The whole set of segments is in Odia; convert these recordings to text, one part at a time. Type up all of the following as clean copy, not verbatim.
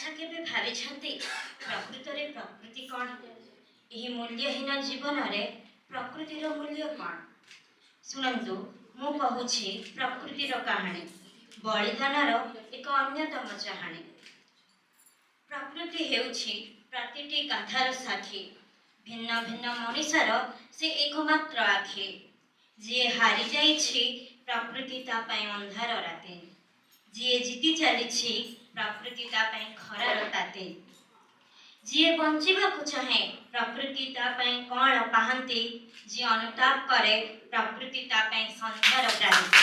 ଆଚ୍ଛା, କେବେ ଭାବିଛନ୍ତି ପ୍ରକୃତରେ ପ୍ରକୃତି କ'ଣ? ଏହି ମୂଲ୍ୟହୀନ ଜୀବନରେ ପ୍ରକୃତିର ମୂଲ୍ୟ କ'ଣ? ଶୁଣନ୍ତୁ, ମୁଁ କହୁଛି ପ୍ରକୃତିର କାହାଣୀ, ବଳିଦାନର ଏକ ଅନ୍ୟତମ ଚାହାଣୀ। ପ୍ରକୃତି ହେଉଛି ପ୍ରତିଟି ଗାଥାର ସାକ୍ଷୀ। ଭିନ୍ନ ଭିନ୍ନ ମଣିଷର ସେ ଏକମାତ୍ର ଆଖି। ଯିଏ ହାରି ଯାଇଛି, ପ୍ରକୃତି ତା ପାଇଁ ଅନ୍ଧାର ରାତି। ଯିଏ ଜିତି ଚାଲିଛି, ପ୍ରକୃତି ତା ପାଇଁ ଖରାର ତାତି। ଯିଏ ବଞ୍ଚିବାକୁ ଚାହେଁ, ପ୍ରକୃତି ତା ପାଇଁ କଅଁଳ ପାହାନ୍ତି। ଯିଏ ଅନୁତାପ କରେ, ପ୍ରକୃତି ତା ପାଇଁ ସନ୍ଧ୍ୟାର କ୍ରାନ୍ତି।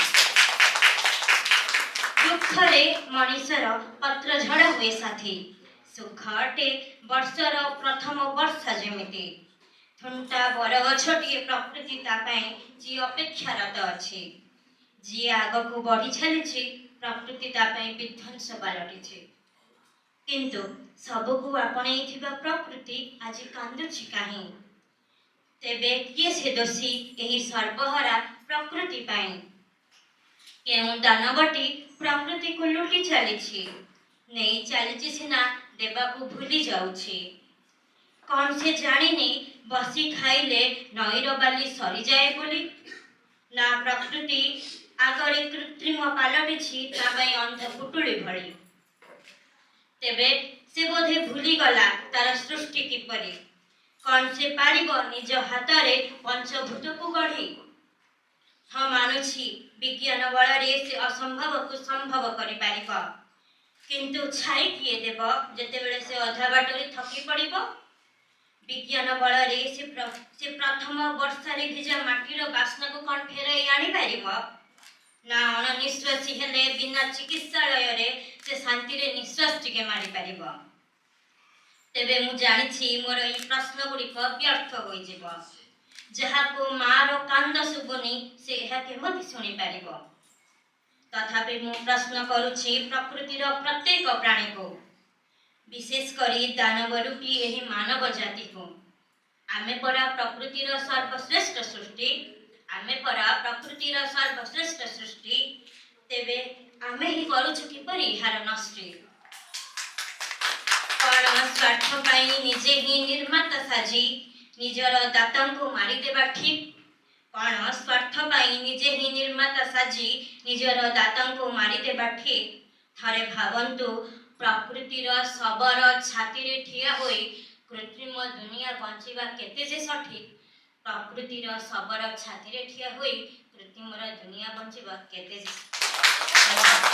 ଦୁଃଖରେ ମଣିଷର ପତ୍ର ଝଡ଼ା ହୁଏ ସାଥୀ। ସୁଖ ଅଟେ ବର୍ଷର ପ୍ରଥମ ବର୍ଷା ଯେମିତି। ଥୁଣ୍ଟା ବରଗଛଟିଏ ପ୍ରକୃତି ତା ପାଇଁ ଯିଏ ଅପେକ୍ଷାରତ ଅଛି। ଯିଏ ଆଗକୁ ବଢ଼ି ଚାଲିଛି, ପ୍ରକୃତି ତା ପାଇଁ ବିଧ୍ୱଂସ ପାଲଟିଛି। କିନ୍ତୁ ସବୁକୁ ଆପଣେଇଥିବା ପ୍ରକୃତି ଆଜି କାନ୍ଦୁଛି କାହିଁ? ତେବେ କିଏ ସେ ଦୋଷୀ ଏହି ସର୍ବହରା ପ୍ରକୃତି ପାଇଁ? କେଉଁ ଦାନବଟି ପ୍ରକୃତିକୁ ଲୁଟି ଚାଲିଛି? ନେଇ ଚାଲିଛି ସିନା, ଦେବାକୁ ଭୁଲି ଯାଉଛି। କ'ଣ ସେ ଜାଣିନି ବସି ଖାଇଲେ ନଈର ବାଲି ସରିଯାଏ ବୋଲି? ନା ପ୍ରକୃତି ଆଗରେ କୃତ୍ରିମ ପାଲଟିଛି ତା ପାଇଁ ଅନ୍ଧ ପୁଟୁଳି ଭଳି? ତେବେ ସେ ବୋଧେ ଭୁଲିଗଲା ତାର ସୃଷ୍ଟି କିପରି। କ'ଣ ସେ ପାରିବ ନିଜ ହାତରେ ପଞ୍ଚଭୂତକୁ ଗଢ଼ି? ହଁ, ମାନୁଛି, ବିଜ୍ଞାନ ବଳରେ ସେ ଅସମ୍ଭବକୁ ସମ୍ଭବ କରିପାରିବ। କିନ୍ତୁ ଛାଇ କିଏ ଦେବ ଯେତେବେଳେ ସେ ଅଧା ବାଟରେ ଥକି ପଡ଼ିବ? ବିଜ୍ଞାନ ବଳରେ ସେ ପ୍ରଥମ ବର୍ଷାରେ ଭିଜା ମାଟିର ବାସ୍ନାକୁ କ'ଣ ଫେରାଇ ଆଣିପାରିବ? ନା ଅଣନିଶ୍ୱାସୀ ହେଲେ ବିନା ଚିକିତ୍ସାଳୟରେ ସେ ଶାନ୍ତିରେ ନିଶ୍ୱାସ ଟିକେ ମାରିପାରିବ? ତେବେ ମୁଁ ଜାଣିଛି, ମୋର ଏଇ ପ୍ରଶ୍ନ ଗୁଡ଼ିକ ବ୍ୟର୍ଥ ହୋଇଯିବ। ଯାହାକୁ ମାର କାନ୍ଦ ଶୁଭୁନି, ସେ ଏହା କେମିତି ଶୁଣିପାରିବ? ତଥାପି ମୁଁ ପ୍ରଶ୍ନ କରୁଛି ପ୍ରକୃତିର ପ୍ରତ୍ୟେକ ପ୍ରାଣୀକୁ, ବିଶେଷ କରି ଦାନବ ରୂପୀ ଏହି ମାନବ ଜାତିକୁ। ଆମେ ପରା ପ୍ରକୃତିର ସର୍ବଶ୍ରେଷ୍ଠ ସୃଷ୍ଟି। ଆମେ ପରା ପ୍ରକୃତିର ସର୍ବଶ୍ରେଷ୍ଠ ସୃଷ୍ଟି। ତେବେ ଆମେ ହିଁ କରୁଛୁ କିପରି ଏହାର ନଷ୍ଟି? କ'ଣ ସ୍ୱାର୍ଥ ପାଇଁ ନିଜେ ହିଁ ନିର୍ମାତା ସାଜି ନିଜର ଦାତାଙ୍କୁ ମାରିଦେବା ଠିକ୍? କ'ଣ ସ୍ୱାର୍ଥ ପାଇଁ ନିଜେ ହିଁ ନିର୍ମାତା ସାଜି ନିଜର ଦାତାଙ୍କୁ ମାରିଦେବା ଠିକ୍? ଥରେ ଭାବନ୍ତୁ, ପ୍ରକୃତିର ଶବର ଛାତିରେ ଠିଆ ହୋଇ କୃତ୍ରିମ ଦୁନିଆ ବଞ୍ଚିବା କେତେ ଯେ ସଠିକ୍? ପ୍ରକୃତିର ଶବର ଛାତିରେ ଠିଆ ହୋଇ କୃତ୍ରିମର ଦୁନିଆ ବଞ୍ଚିବା କେତେ ଯେ ସଠିକ୍?